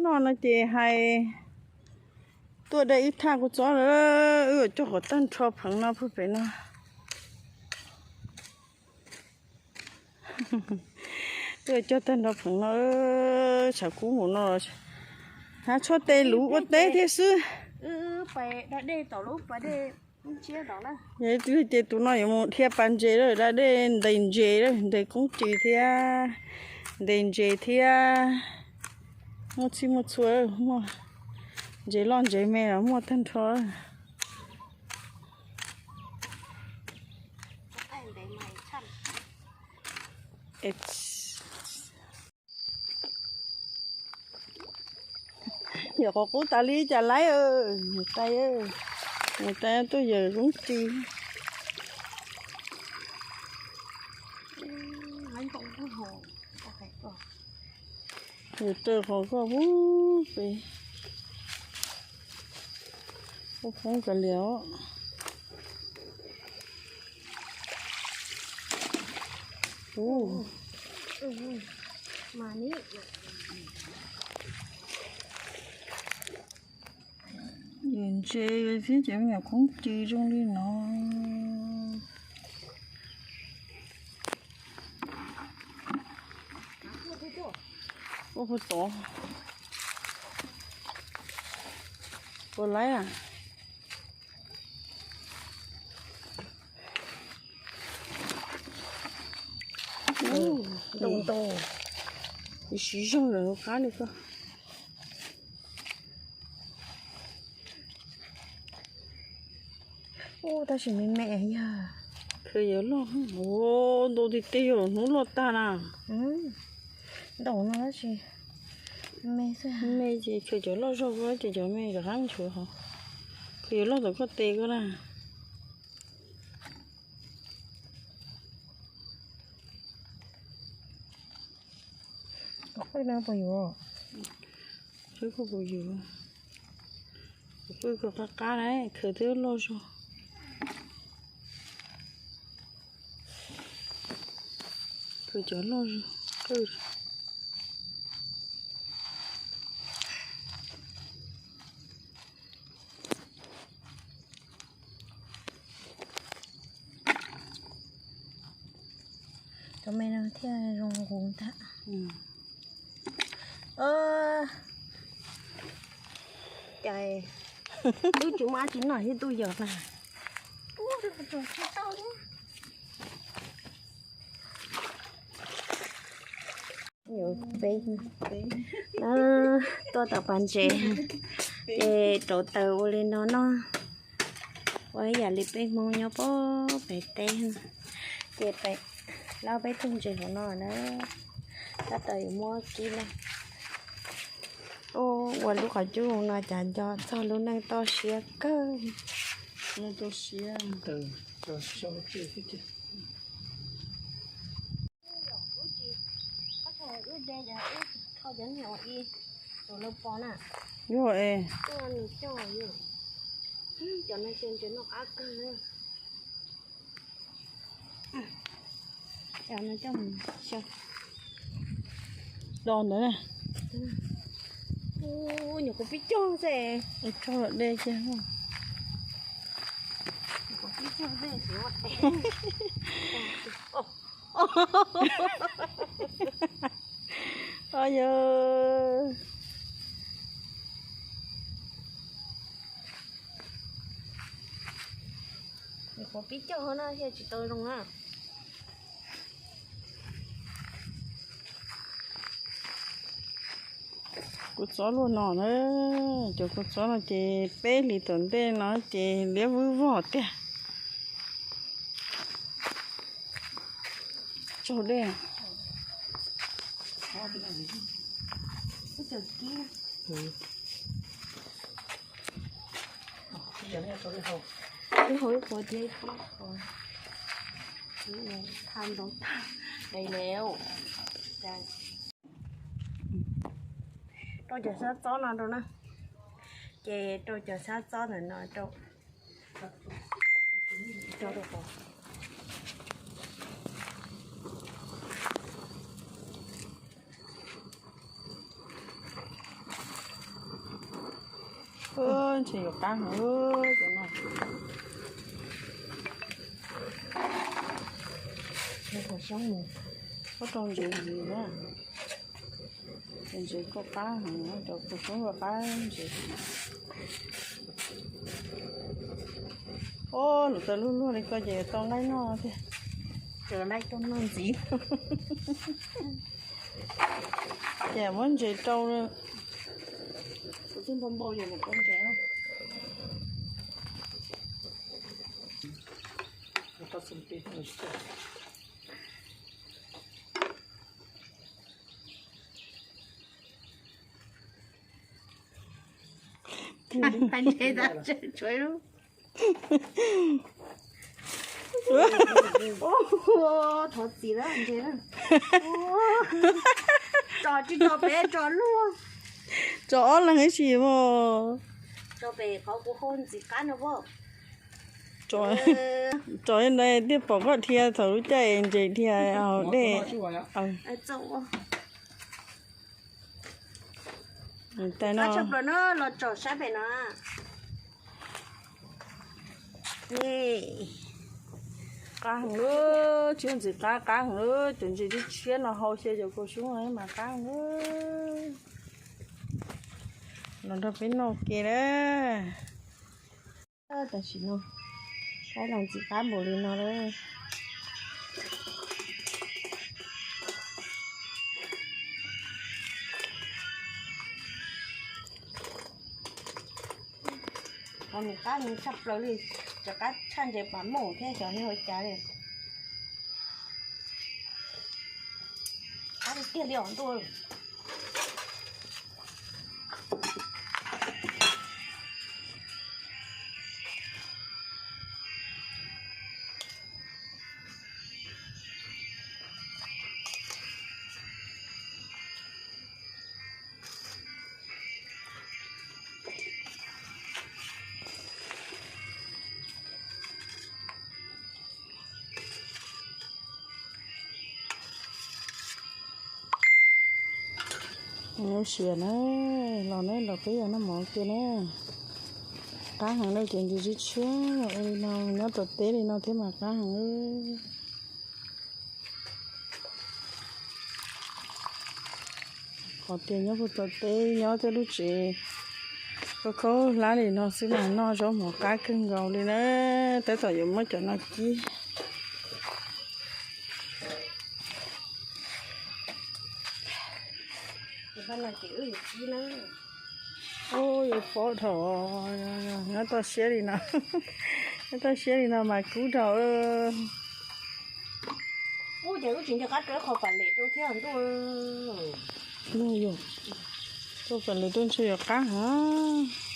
No no ces hais tuaj de ib thaj kua txob lawm, wb yuav cog qhov tag nrho pheev no puag pem no. Wb yuav cog tag nrho pheev no, tshav kub npaum no, hab tshuab tes luv ua teb thiab xwb. Yog ib tug ces tus no yuav mus dhia pas ntses lawm, da dej ntes ntses lawm, ntes koob tis thiab, ntes ntses thiab, muaj txhij muaj txhua, muaj ntses loj ntses me los muaj tag nrho. Yog qhov qub tas li cas laib, mus tais, mus tais tuaj yawm koob tis. Yawm raws qhov koj pub pem, ua poob kav liam. Yawm ntses thiab ces me nyuam koob tis zoo li no. Ua puas tod, puas laib a? Ntau ntau, siv zog lawm qab li koj. Tab sis me me yog khaws yuav loj, ntau tiag tiag, yog hnub loj tag na. Ntau no tab sis me xwb, me ces khaws cov loj zog, ces cov me rov qab nchuav hov, khaws yuav loj tom koj tes koj na. Qhwv no puas yuav? Qhwv koj puas yuav? Qhwv koj qab qab na, khaws twb loj zog. Khaws cov loj zog qwj. Cov me no thiaj zoo nqus ntag. Cas twb tsis muaj dab tsi noj thiab tuaj yos na. Peb tuaj tom pas ntses ces rauv taws ua li no noj. Ua ib yam li peb Hmoob nyob pem teb, ces pem laub peb tug ntses hauv no na, tab tom yuav muab kib na. Ua lub qhov cub no cas nco txog lub neej toj siab kawg. Yog es do ntawd, nyuam qhuav pib cog xwb, cog lawm de kiag. Nyuam qhuav pib cog xwb. Yog, nyuam qhuav pib cog na thiaj tsis tau zoo na. Kua txob luaj no na, cov kua txob no ces peb hlis tom ntej no ces liab vwb vog tiag. Tsaug dej. Ib hauv ib qho thiab ib qho, tha ntau tag dai lawm. Rau cov sab txob no rau na, ces rau cov sab txob ntawm no rau, rau rau. Ntshe yuav qab heev cov no. Ua rau ntsev ntxiv na. Ntsev kuj qab heev, rau kuj sub ua qab ntsev. Ob, lub taws luag luag li ko ces yuav tau nqaij noj thiab. Tau nqaij tuaj noj ntxiv. Ces muab ntsev rau. Kuv twb npau npau yog nws poob ntsev. Ntsev tas tshuav lub. Thov txim lawm ntsev. Tso tsis tso pem tso luaj. Tso ob leeg ib si mog. Tso pem qhov kuv hau ntxiv qab no pom. Tso ntawd thiaj pom koj dhia thaum lub caij ntses dhia haus dej. Tais no tshaj plaws na, los tsom saib pem no. Qab heev lawm, tshiab ntxiv qab qab heev lawm, cov ntses tshiab tshiab no hau xyaw cov kaus sub mas qab heev lawm. Los nrog peb noj ua ke na. Tam sim no saib los ntxim qab npaum li no lawm. Qhov nws qab nws tshaj plaws li, cov qab tshaj ntses pas muj thiab xyov yog ua cas li. Qab tiag tiag li os ntuj. Lub siav na, los na los peb yog noj mov ua ke na. Qab heev lawm, cov ntses tshiab tshiab ua li no nyob tom teb li no thiab mas qab heev. Qhov tias nyob puag tom teb nyob tej lub tsev khaub khaub hlab li no xwb mas noj zaub mov qab kawg nkaus li na. Tab tom yuav muab cov no kib. Ub, yuav poob dhau, nyob toj siab li no, nyob toj siab li no mas kub dhau. Ub, ces wb tsis nco qab rau qhov pas lem rau thiab ntuj. Yog, rau pas lem rau ntshe yuav qab heev.